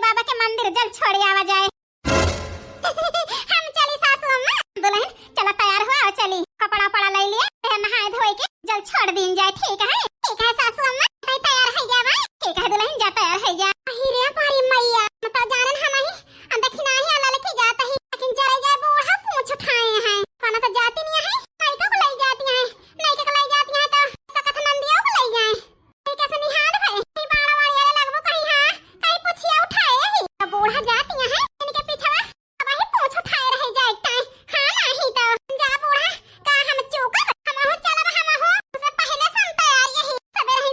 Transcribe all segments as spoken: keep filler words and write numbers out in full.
बाबा के मंदिर जल छोड़ आवा जाए। हम चली सासू अम्मा। दुल्हन चला तैयार हुआ और चली, कपड़ा उपड़ा ले लिए, फिर नहाए धोए के जल छोड़ दीन जाए, ठीक है? ठीक है सासू अम्मा, मैं तैयार है गया भाई। ठीक है दुल्हन जा तैयार है गया। अही रे हमारी मैया, मैं तो जानन हम ही, आ देखी ना ही ललकी जात ही, लेकिन चले जाए बूढ़ा पूछ उठाए हैं, कौन तो जाती नहीं है, लड़का को ले जाती है, लड़का को ले जाती है तो सकत नंदिया को ले जाए। कहीं कैसे निहाल भाई, कहीं बाड़ा वाड़ी वाले लगबो कहीं, हाँ, कहीं पुछिया उठाए ही। तो बूढ़ा जाती है, इनके पीछे अब ही पूछ उठाए रह जाए टाइम। हाँ, नहीं तो जा बूढ़ा, का हम चूकब? हम हो चलब, हम हो। उसे पहले से हम तैयार यही। सबेरे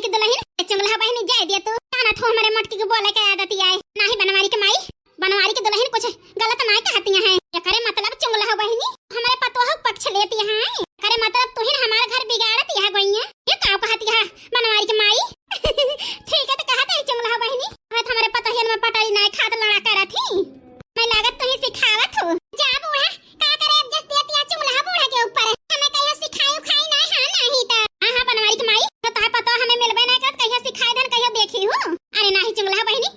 के दुलहिन, ए चुंगला बहिनी, जाए दिया तू। जाना थो हमरे मोटकी के बोले के आदत आए। नाही बनवारी के माई, बनवारी के दुलहिन कुछ गलत नाही कहतिया हैं। एकरे मतलब चुंगला बहिनी, हमरे पतोह के पक्ष लेतिया हैं। एकरे मतलब तू ही हमार घर बिगाड़तिया गोइया। ये का कहतिया बनवारी के माई? ठीक है तो कहत है चुंगला बहिनी, हमें तो हमरे पतोहियन में पटरी नाही खात लड़ा करत ही। मैं लागत तू ही सिखावत हो। जा बूढ़ा, का करे अब जस देतिया चुंगला बूढ़ा के ऊपर। हमें कहियो सिखाई उखाई नाही, हाँ नाही तो। हाँ, हाँ, बनवारी के माई, तो तोहे पतोह हमें मिलबे नाही करत, कहियो सिखाई देन, कहियो देखी हूँ। अरे नाही चुंगला बहिनी,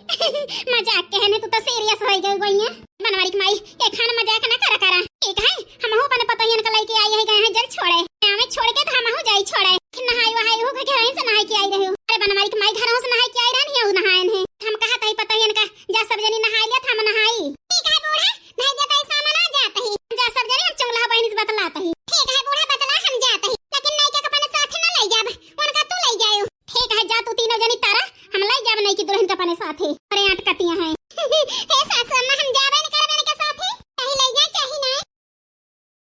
मजाक के है, नहीं तू तो सीरियस हो गई गोइया। बनवारी के माई, के खान मजाक ना करा करा। ठीक है, हमहू अपने पतोहियन के लइके आई है, गए हैं जल छोड़े। हमें छोड़ के तो हमहू जाई छोड़े।